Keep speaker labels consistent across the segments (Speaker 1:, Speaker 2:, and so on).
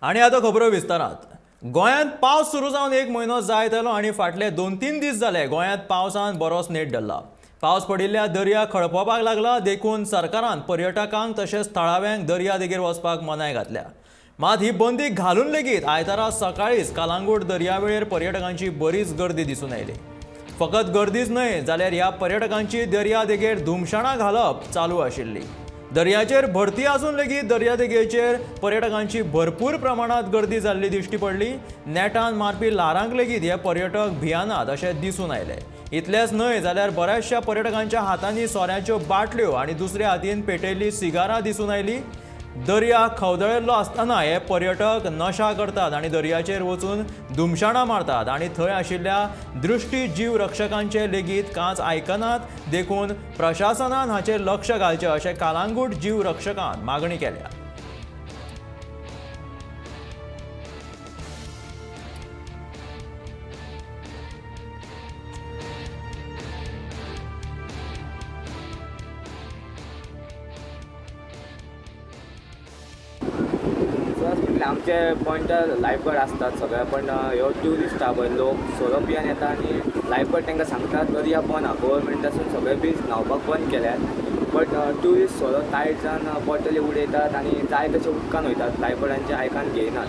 Speaker 1: आनी आतां खबरो विस्तारात. गोंयांत पावस सुरू जावन एक म्हयनो जायत आयलो आनी फाटले 2-3 दीस जाले गोंयांत पावसान बरोच नेट धरला. पावस पडिल्ल्या दर्या खळपपाक लागला, देखून सरकारान पर्यटकांक तशेंच थळाव्यांक दर्या देगेर वचपाक मनाय घातल्या. मात ही बंदी घालून लेगीत आयतारा सकाळींच कलांगूट दर्यावेळेर पर्यटकांची बरीच गर्दी दिसून आयली. फकत गर्दीच न्हय जाल्यार ह्या पर्यटकांची दर्या देगेर धुमशणां घालप चालू आशिल्ली. दर्याचेर भरती आसून लेगीत दर्यादेगेचेर पर्यटकांची भरपूर प्रमाणात गर्दी जाल्ली दिश्टी पडली. नेटान मारपी ल्हारांक लेगीत हे पर्यटक भियानात अशें दिसून आयलें. इतलेंच न्हय जाल्यार बऱ्याचशा पर्यटकांच्या हातांनी सोऱ्याच्यो बाटल्यो आनी दुसऱ्या हातीन पेटयल्ली सिगारां दिसून आयली. दर्या खवदळिल्लो आसतना हे पर्यटक नशा करतात आनी दर्याचेर वचून धुमशणां मारतात आनी थंय आशिल्ल्या दृश्टी जीव रक्षकांचे लेगीत कांच आयकनात, देखून प्रशासनान हाचेर लक्ष घालचें अशें कलांगूट जीव रक्षकान मागणी केल्या.
Speaker 2: आमचे पॉयंटार लायफगार्ड आसतात सगळे, पण ह्यो ट्युरिस्ट आहा पळय लोक सोरो पियान येता आनी लायफगार्ड तांकां सांगतात दर्या बंद आहा, गव्हर्मेंटासून सगळे बीच न्हांवपाक बंद केल्यात, बट ट्युरिस्ट सोरो तायट जावन बॉटली उडयतात आनी जाय तशें उदकान वयतात, लायफगार्डांचे आयकान घेयनात.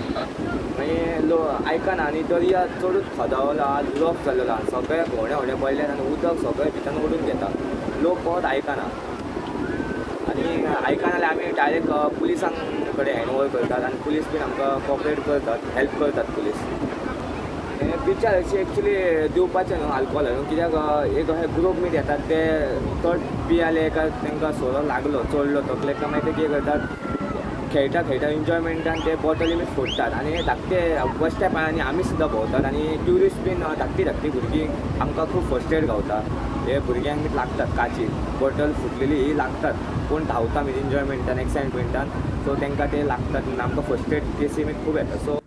Speaker 2: मागीर लोक आयकना आनी दर्या चडूच खदावलो आहा, रफ जाल्लेलो आहा, सगळे होणे होणे पडल्यात आनी उदक सगळें भितर ओडून घेता, लोक परत आयकना आनी आयकना जाल्यार आमी डायरेक्ट पुलिसां कडेन हँड ओवर करतात आनी पुलीस बीन आमकां कॉपरेट करतात, हेल्प करतात पुलीस. बिचार अशी एक्चुली दिवपाचें न्हू आल्कोहोल न्हू, कित्याक एक अशे ग्रूप मीट येतात ते चड पियाले काय तांकां सोरो लागलो चडलो तकलेक काय मागीर ते कितें करतात, खेळटा खेळटा एन्जॉयमेंटान ते बॉटली बी फोडटात आनी धाकटे बश्ट्या पांयांनी आमी सुद्दां भोंवतात आनी ट्युरिस्ट बीन धाकटी धाकटी भुरगीं आमकां खूब फर्स्ट एड गावता. हे भुरग्यांक बी लागतात काची बॉटल फुटलेली ही लागतात, कोण धांवता मीन एन्जॉयमेंटान एक्सायटमेंटान, सो तांकां ते लागतात म्हणून आमकां फर्स्ट एड केसी बी खूब येता. सो